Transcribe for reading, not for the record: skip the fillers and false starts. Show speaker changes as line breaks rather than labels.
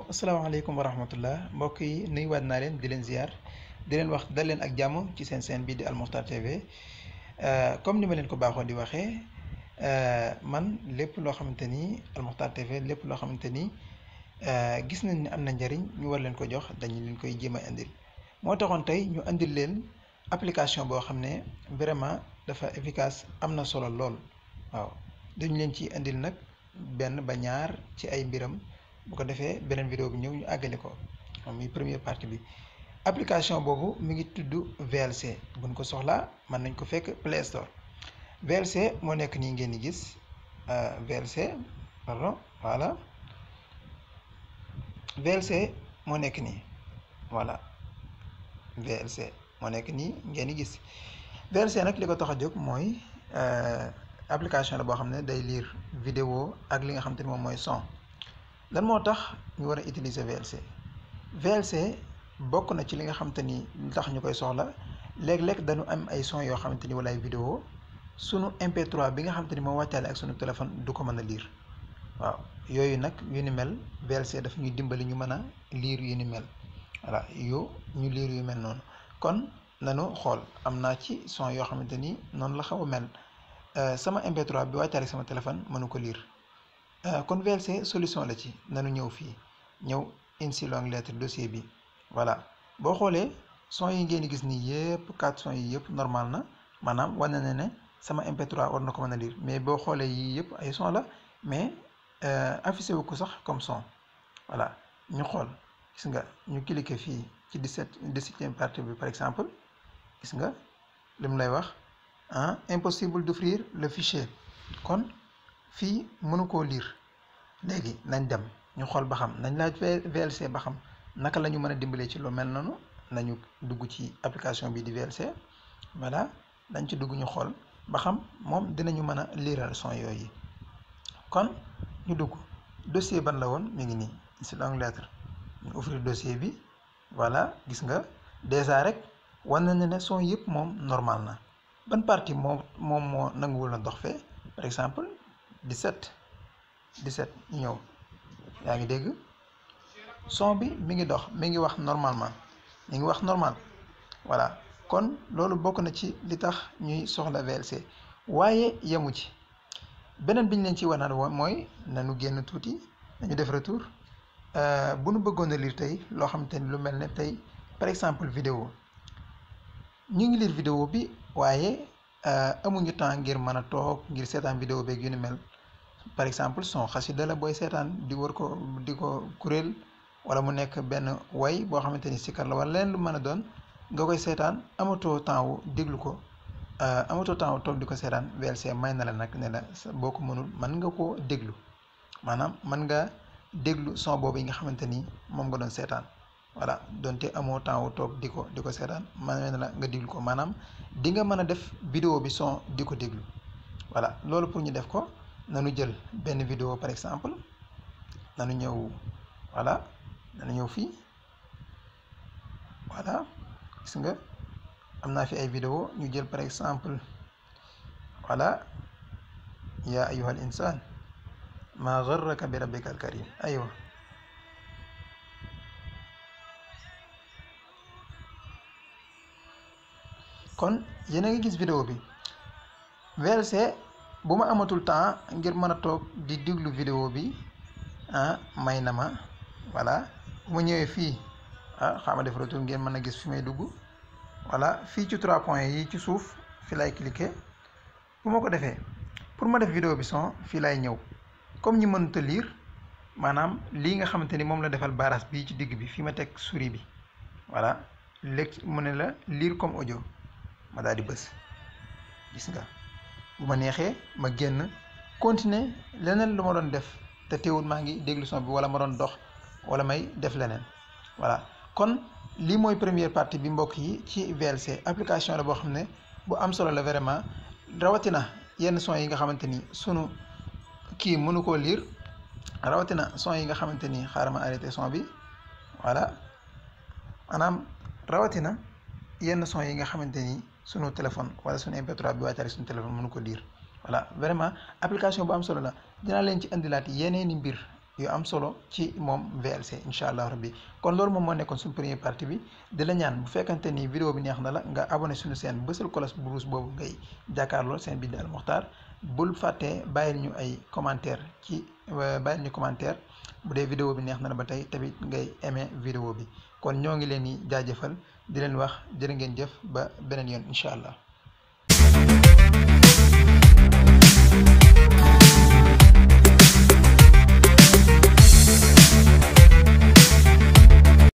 waaw asalaamaaleykum wa rahmatullah mbokk yi nuyuwaat naa leen di leen ziar di leen wax dal leen ak jàmm ci seen chaîne bii di Al Moukhtar TV comme ni ma leen ko baaxoo di waxee man lépp loo xamante ni Al Moukhtar TV lépp loo xamante ni gis nañ ne am na njariñ ñu war leen ko jox dañu leen koy jéem a indil moo taxoon tey ñu indil leen application boo xam ne vraiment dafa efficace am na solo lool waaw dañu leen ci indil nag benn ba ñaar ci ay mbiram. bu ko defee beneen vidéo bi ñëw ñu àggale ko muy première partie bi application boobu mi ngi tudd VLC buñ ko soxlaa mën nañ ko fekk Play Store VLC moo nekk nii ngeen di gis VLC pardon voilà VLC moo nekk nii voilà VLC moo nekk nii ngeen di gis VLC nag li ko tax a jóg mooy application la boo xam ne day lire vidéo ak li nga xam te ne moom mooy son. lan moo tax ñu war a utiliser VLC VLC bokk na ci li nga xamante ni li tax ñu koy soxla léeg-léeg dañu am ay son yoo xamante ni wala ay vidéo sunu MP3 bi nga xamante ni moo wàccaale ak sunu téléphone du ko mën a lire waaw yooyu nag yu ni mel VLC daf ñuy dimbali ñu mën a lire yu ni mel voilà ñu lire yu mel noonu kon nanu xool am naa ci son yoo xamante ni noonu la xaw a mel sama MP3 bi wàccaale ak sama téléphone mënu ko lire. kon VLC solution la ci nanu ñëw fii ñëw insi longue lettre dossier bi voilà boo xoolee son yi ngeen di gis nii yëpp 4 son yi yëpp normal na maanaam wane na ne sama MP3 war na ko mën a lire mais boo xoolee yii yëpp ay son la mais affiché wu ko sax comme son voilà ñu xool gis nga ñu cliquer fii ci 17e partie bi par exemple gis nga li mu lay wax impossible d'ouvrir le fichier kon fii mënu koo lire léegi nañ dem ñu xool ba xam nañ laaj VLC ba xam naka la ñu mën a dimbalee ci lu mel noonu nañu dugg ci application bii di VLC voilà dañ ci dugg ñu xool ba xam moom dinañu mën a liiral son yooyu kon ñu dugg dossier ban la woon mi ngi nii si longue lettre ñu ouvrir dossier bi voilà gis nga déjà rek wan na ne son yëpp moom normal na ban partie moom moo nanguwul na dox fee par exemple 17 ñu ñëw yaa ngi dégg son bi mi ngi dox mi ngi wax normalement mi ngi wax normal voilà kon loolu bokk na ci li tax ñuy soxla VLC waaye yemu ci beneen bi ñu leen ci war a mooy nañu génn tuuti nañu def retour bu nu bëggoon a lire tey loo xamante ni lu mel ne tey par exemple vidéo ñu ngi lire vidéo bi waaye amuñu temps ngir mën a toog ngir seetaan vidéo beeg yu ni mel. par exemple son xasida la booy seetaan di war ko di ko kuréel wala mu nekk benn way boo xamante ni sikar la wala leen lu mën a doon nga koy seetaan amatoo temps wu déglu ko amatoo temps wu toog di ko seetaan VLC may na la nag ne la boo ko mënul mën nga koo déglu maanaam mën nga déglu son boobu yi nga xamante ni moom nga doon seetaan voilà donte amoo temps wu toog di ko seetaan may na la nga déglu ko maanaam di nga mën a def vidéo bi son di ko déglu voilà loolu pour ñu def ko. nanu jël benn vidéo par exemple nanu ñëw voilà nanu ñëw fii voilà gis nga am naa fi ay vidéo ñu jël par exemple voilà yaa ayyuhal insaan maa gharraka bi rabbikal karim aywa kon yéen a ngi gis vidéo bi VLC bu ma amatul temps ngir mën a toog di déglu vidéo bi may na ma voilà bu ma ñëwee fii xaama def retour ngeen mën a gis fi may dugg voilà fii ci 3 points yi ci suuf fi lay cliquer bu ma ko defee pour ma def vidéo bi son fii lay ñëw comme ñi mënut a lire maanaam lii nga xamante ni moom la defal baras bii ci digg bi fi ma teg souris bi voilà léegi mu ne la lire comme audio ma daal di bës gis nga. bu ma neexee ma génn continuer leneen lu ma doon def te teewul maa ngi déglu son bi wala ma doon dox wala may def leneen voilà kon lii mooy première partie bi mbokk yi ci VLC application la boo xam ne bu am solo la vraiment rawatina yenn son yi nga xamante ni sunu kii mënu koo lire rawatina son yi nga xamante ni xaaral ma arrêté son bi voilà maanaam rawatina yenn son yi nga xamante ni sunu téléphone wala sunu MP3 bi wàccaale sunu téléphone mënu ko lire voilà vraiment application bu am solo la dinaa leen ci indilaat yeneeni mbir yu am solo ci moom VLC incha allah rabbi. kon loolu moom moo nekkoon suñu première partie bi di la ñaan bu fekkante ni vidéo bi neex na la nga abonné suñu chaîne bësal cloche bu rouge boobu ngay jàkkaarloo seen bi di Al Moukhtar bul fàttee bàyyil ñu ay commentaire bàyyil ñu commentaire bu dee vidéo bi neex na la ba tey tamit ngay aimé vidéo bi. kon ñoo ngi leen di jaajëfal di leen wax jërë ngeen jëf ba beneen yoon incha allah.